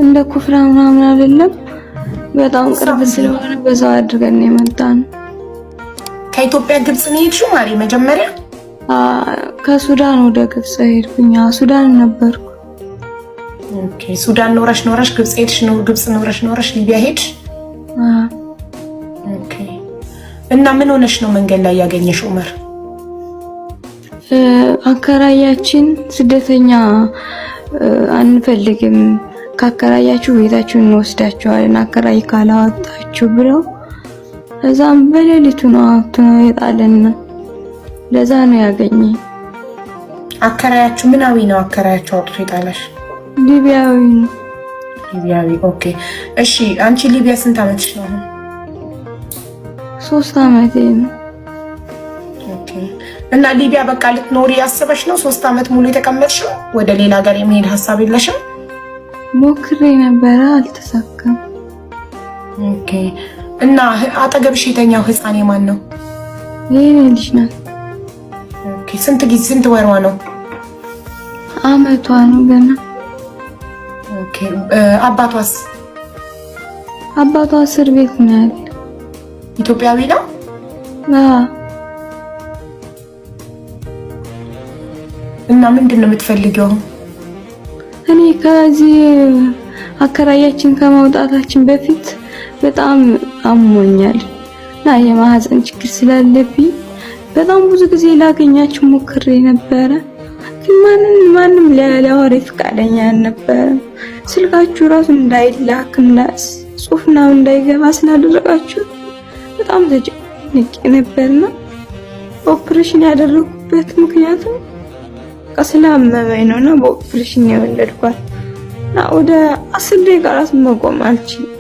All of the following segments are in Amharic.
እንደ ኩፍራ ምናምን አይደለም። በጣም ቅርብ ስለሆነ በዛው አድርገን ነው የመጣነው። ከኢትዮጵያ ግብጽ ነው የሄድሽው ማሪ? መጀመሪያ ከሱዳን ወደ ግብጽ ሄድኩኝ። ሱዳን ነበርኩ። Okay፣ ሱዳን ኖረሽ ኖረሽ ግብጽ ሄድሽ ነው? ግብጽ ኖረሽ ኖረሽ ሊቢያ ሄድሽ? Okay። እና ምን ሆነሽ ነው መንገድ ላይ ያገኘሽ ኡመር? አከራያችን ስደተኛ አንፈልግም፣ ካከራያችሁ ቤታችሁን እንወስዳችኋለን፣ አከራይ ካላወጣችሁ ብለው እዛም በሌሊቱ ነው አውጥቶ የጣለን። ለዛ ነው ያገኘኝ። አከራያችሁ ምናዊ ነው? አከራያችሁ አውጥቶ የጣለሽ? ሊቢያዊ ነው። ሊቢያዊ። Okay እሺ። አንቺ ሊቢያ ስንት አመትሽ ነው አሁን? 3 አመቴ ነው። Okay። እና ሊቢያ በቃ ልትኖሪ ያሰበሽ ነው? 3 አመት ሙሉ የተቀመጥሽው? ወደ ሌላ ሀገር የመሄድ ሀሳብ የለሽም? ሞክሬ ነበረ፣ አልተሳካም። Okay። እና አጠገብሽ የተኛው ህፃን የማን ነው? የኔ ልጅ ናት። Okay። ስንት ጊዜ ስንት ወሯ ነው? አመቷ ነው ገና። Okay። አባቷስ? አባቷ እስር ቤት ነው ያለ። ኢትዮጵያዊ ነው? አዎ። እና ምንድን ነው የምትፈልጊው? እኔ ከዚህ አከራያችን ከመውጣታችን በፊት በጣም አሞኛል እና የማህፀን ችግር ስላለብኝ በጣም ብዙ ጊዜ ላገኛችሁ ሞክሬ ነበረ፣ ግን ማንም ሊያወራኝ ፈቃደኛ አልነበረም። ስልካችሁ ራሱ እንዳይላክ ጽሁፍ ምናምን እንዳይገባ ስላደረጋችሁ በጣም ተጨንቄ ነበርና ኦፕሬሽን ያደረኩበት ምክንያቱም ስላመመኝ ነውና በኦፕሬሽን የወለድኳት እና ወደ 10 ደቂቃ ራሱ መቆም አልችልም።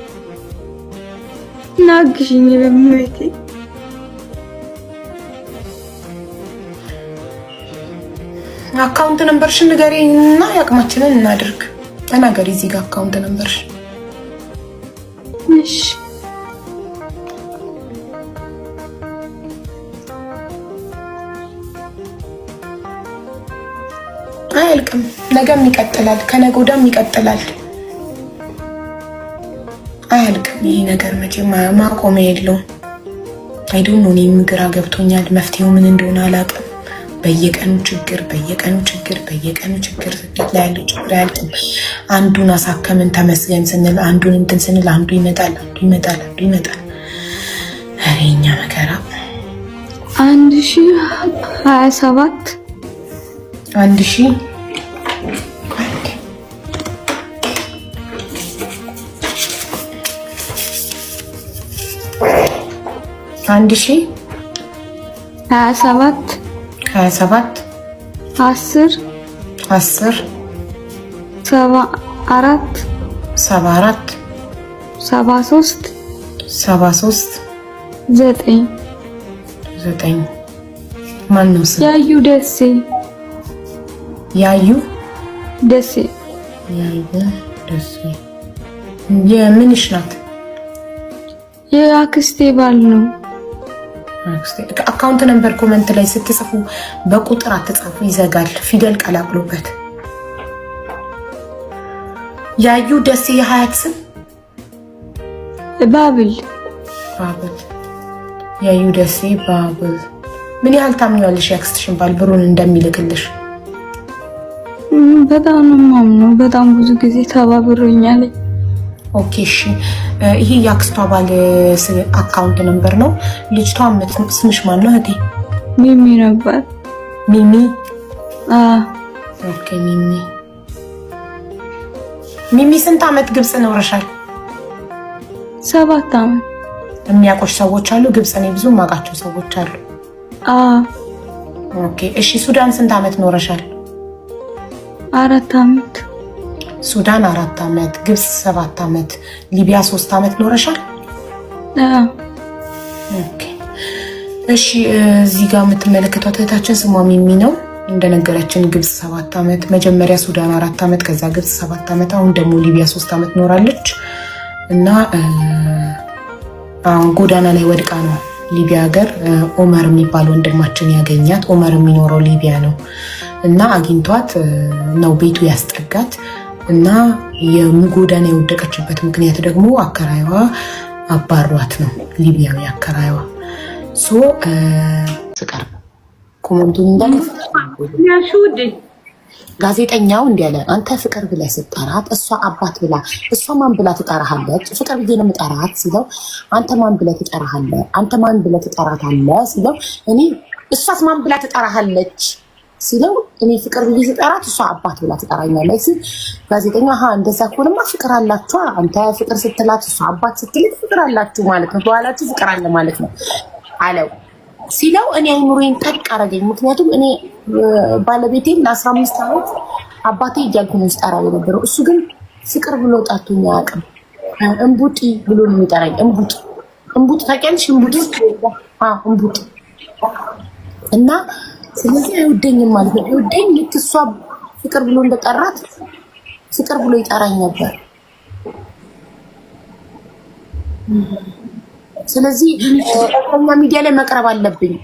እና አግዢኝ በእመቤቴ። Account number ሽን ንገሪኝና ያቅማችንን እናድርግ። ተናገሪ እዚህ ጋር account number ሽ። እሺ አያልቅም። ነገም ይቀጥላል፣ ከነገ ወዲያም ይቀጥላል። አያልቅም ይሄ ነገር መቼም ማቆሚያ የለውም። I don't know። እኔም ግራ ገብቶኛል። መፍትሄው ምን እንደሆነ አላውቅም። በየቀኑ ችግር፣ በየቀኑ ችግር፣ በየቀኑ ችግር። ስደት ላይ ያለው ችግር አያልቅም። አንዱን አሳከምን ተመስገን ስንል፣ አንዱን እንትን ስንል አንዱ ይመጣል፣ አንዱ ይመጣል፣ አንዱ ይመጣል። ኧረ የእኛ መከራ። 1027። 1000፣ 1000 27። 27። 10። 10። 74። 74። 73። 73። 9። 9። ማን ነው ስም? ያዩ ደሴ። ያዩ ደሴ። ያዩ ደሴ። የምንሽ ናት? የአክስቴ ባል ነው። Account number comment ላይ ስትጽፉ በቁጥር አትጻፉ፣ ይዘጋል። ፊደል ቀላቅሎበት። ያዩ ደሴ የሀያት ስም? ባብል። ባብል። ያዩ ደሴ ባብል። ምን ያህል ታምኚዋለሽ የአክስትሽን ባል ብሩን እንደሚልክልሽ? በጣም ነው የማምነው። በጣም ብዙ ጊዜ ተባብሮኛል። Okay እሺ። ይሄ የአክስቷ ባል account number ነው። ልጅቷ ስምሽ ማን ነው እህቴ? ሚሚ ነበር። ሚሚ። Okay ሚሚ። ሚሚ ስንት ዓመት ግብጽ ኖረሻል? 7 ዓመት። የሚያውቁሽ ሰዎች አሉ ግብጽ? እኔ ብዙ የማውቃቸው ሰዎች አሉ። Okay እሺ። ሱዳን ስንት ዓመት ኖረሻል? 4 ዓመት። ሱዳን 4 ዓመት፣ ግብጽ 7 ዓመት፣ ሊቢያ 3 ዓመት ኖረሻል? Okay እሺ። እዚህ ጋር የምትመለከቷት እህታችን ስሟ ሚሚ ነው። እንደነገረችን ግብጽ 7 ዓመት፣ መጀመሪያ ሱዳን 4 ዓመት፣ ከዛ ግብጽ 7 ዓመት፣ አሁን ደግሞ ሊቢያ 3 ዓመት ኖራለች እና አሁን ጎዳና ላይ ወድቃ ነው ሊቢያ ሀገር ኦመር የሚባል ወንድማችን ያገኛት። ኦመር የሚኖረው ሊቢያ ነው እና አግኝቷት ነው ቤቱ ያስጠጋት። እና የጎዳና የወደቀችበት ምክንያት ደግሞ አከራይዋ አባሯት ነው፣ ሊቢያዊ አከራይዋ። So ስቀርብ comment ኡን እንዳለ ጋዜጠኛው እንዲህ አለ፣ አንተ ፍቅር ብለህ ስትጠራት እሷ አባት ብላ፣ እሷ ማን ብላ ትጠራሃለች? ፍቅር ብዬ ነው የምጠራት ሲለው፣ አንተ ማን ብለህ ትጠራሃለህ? አንተ ማን ብለህ ትጠራታለህ ሲለው፣ እኔ እሷስ ማን ብላ ትጠራሃለች ሲለው፣ እኔ ፍቅር ብዬ ስጠራት እሷ አባት ብላ ትጠራኛለች ሲል፣ ጋዜጠኛ ሀ እንደዛ ከሆነማ ፍቅር አላችሁ፣ አንተ ፍቅር ስትላት እሷ አባት ስትልክ ፍቅር አላችሁ ማለት ነው፣ በኋላችሁ ፍቅር አለ ማለት ነው አለው ሲለው፣ እኔ አይምሮዬን ጠቅ አደረገኝ። ምክንያቱም እኔ ባለቤቴን ለ15 ዓመት አባቴ እያልኩ ነው ስጠራው የነበረው። እሱ ግን ፍቅር ብሎ ጠርቶኝ አያውቅም። እምቡጢ ብሎ ነው የሚጠራኝ። እምቡጥ፣ እምቡጥ ታውቂያለሽ? እምቡጥ፣ እምቡጥ። እና ስለዚህ አይወደኝም ማለት ነው። አይወደኝ፣ ልክ እሷ ፍቅር ብሎ እንደጠራት ፍቅር ብሎ ይጠራኝ ነበር። ስለዚህ እኛ ሚዲያ ላይ መቅረብ አለብኝ።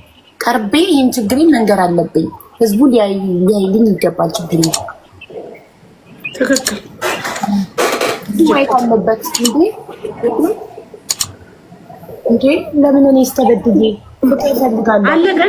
ቀርቤ ይህን ችግሬን መንገር አለብኝ። ህዝቡ ሊያይልኝ ይገባል። ችግሬ ትክክል ማየት አለበት። እንዴ እንዴ፣ ለምን እኔ ስተበድዬ ፍቅር እፈልጋለሁ። አለቀ።